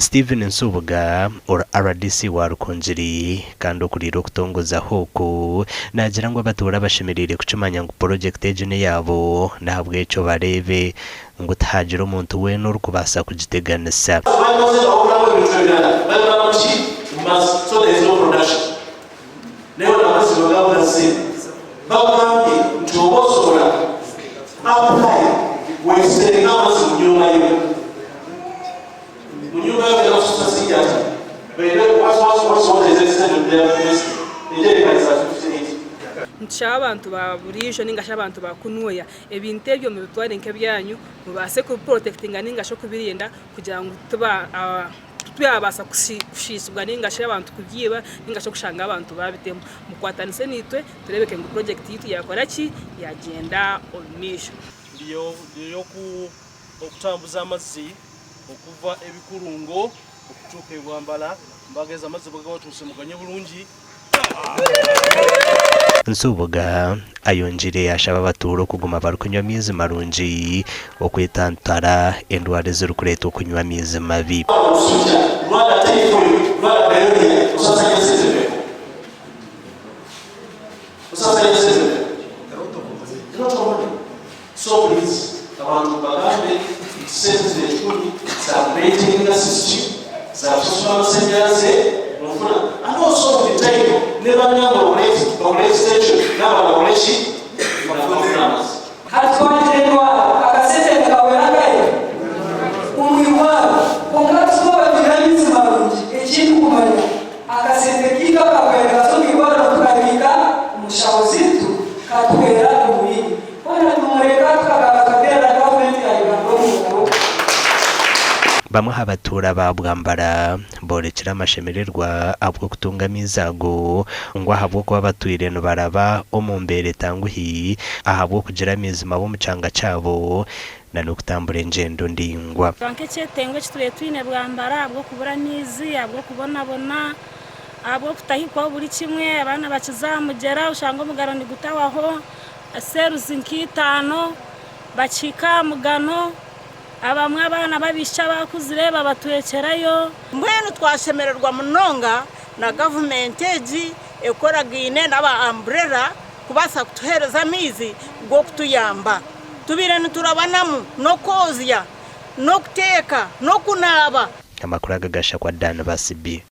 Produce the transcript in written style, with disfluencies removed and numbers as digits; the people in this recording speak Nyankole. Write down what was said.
Stephen Nsubuga, ori rdc wa Rukungiri kandi okuriire okutongozaho oku, naagira ngu abatuura bashemereire kukimanya ngu purojekiti egi n'eyaabo n'ahabw'ekyo bareebe ngu tihaagira omuntu weena orikubaasa kugiteganisa. Nitushaba abantu ba buriijo ninga shi abantu ba kunuya ebintu ebyo mubitware nk'ebyanyu mubaase kubiporotekitinga ninga shi okubirinda kugira ngu tibyabaasa kushiisibwa ninga shi abantu kubyiba ninga shi okushanga abantu babitema. Mukwatanise naitwe tureebeke ngu purojekiti yaitu yaakora ki? Yaagyenda omu maisho. Okutambuza amazzi okuva ebikurungo okutuuka e Bwambala mbageeza amazzi bwegabatuuse muganywe bulungi. Nsubuga ayongyeire yashaba abatuura okuguma barikunywa amaizi marungi okwetantara endwara ezirikureetwa okunywa amaizi mabi. Omusujja, lwala typhoid, lwala diarrhea, osasanya sente meka? Osasanya sente meka? A lot of money. So please abantu mubagambe nti sente zino ekikumi za kumaintaininga system, za kusasula amasanyalaze, onfuna and also with time ne banamwe bakole bakole extension naabo bakole ki bafune amazzi. Hati twagira endwara, akasente nikahwera nkahe omu irwariro? Kwonka hati twaba twine amaizi marungi, ekindikumanya akasente kaitu akahwera kaza omu irwariro tukabiika omu nshaho zaitu katuhwera omu bindi. Hoona tumureka tukagaruka tukateerera gavumenti ya Uganda omu ngaro. Bamwe aha batuura ba Bwambara boorekire amashemererwa ahabw'okutunga amaizi ago ngu ahabw'okuba batwire nibaraba omu mbeera etanguhi ahabw'okugira amaizi mabi omu kyanga kyabo na n'okutambura engyendo ndaingwa. Kwonka ekyetengo eki tubaire twine Bwambara ahabw'okubura amaizi, ahabw'okubonabona, ahabw'okutahikwaho buri kimwe, abaana bakiza aha mugyera oshanga omugaro nigutahwaho, Seruzi nk'itaano bakihika aha mugano, abamwe abaana b'abaishiki abakuzire babatwekyerayo. Mbwenu twashemererwa munonga na gavumenti egi ekoragaine n'aba Umbrella kubaasa kutuheereza amaizi g'okutuyamba. Tubaire niturabanamu n'okwozya, n'okuteeka, n'okunaaba. Amakuru aga gashakwa Dan Basibi.